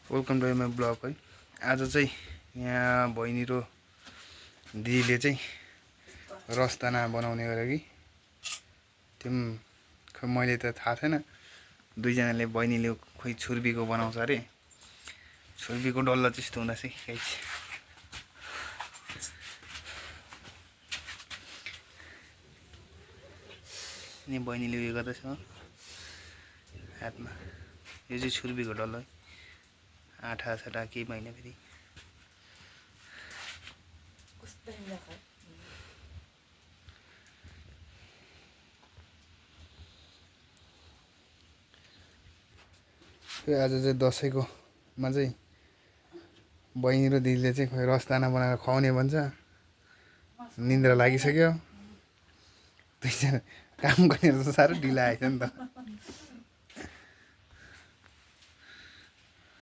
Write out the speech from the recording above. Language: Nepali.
वेलकम टु माई ब्लग है। आज चाहिँ यहाँ बहिनी र दिदीले चाहिँ रसदाना बनाउने गरे कि त्यो खै मैले त थाहा थिएन। दुईजनाले बहिनीले खोइ छुर्पीको बनाउँछ अरे। छुर्पीको डल्लो चाहिँ यस्तो हुँदा चाहिँ नि बहिनीले उयो गर्दैछ हातमा। यो चाहिँ छुर्पीको डल्लो है। आठा साटा केही भएन फेरि। आज चाहिँ दसैँकोमा चाहिँ बहिनी र दिदीले चाहिँ खोइ रसदाना बनाएर खुवाउने भन्छ। निन्द्रा लागिसक्यो। दुईजना काम गर्ने त साह्रो ढिला आएछ नि त।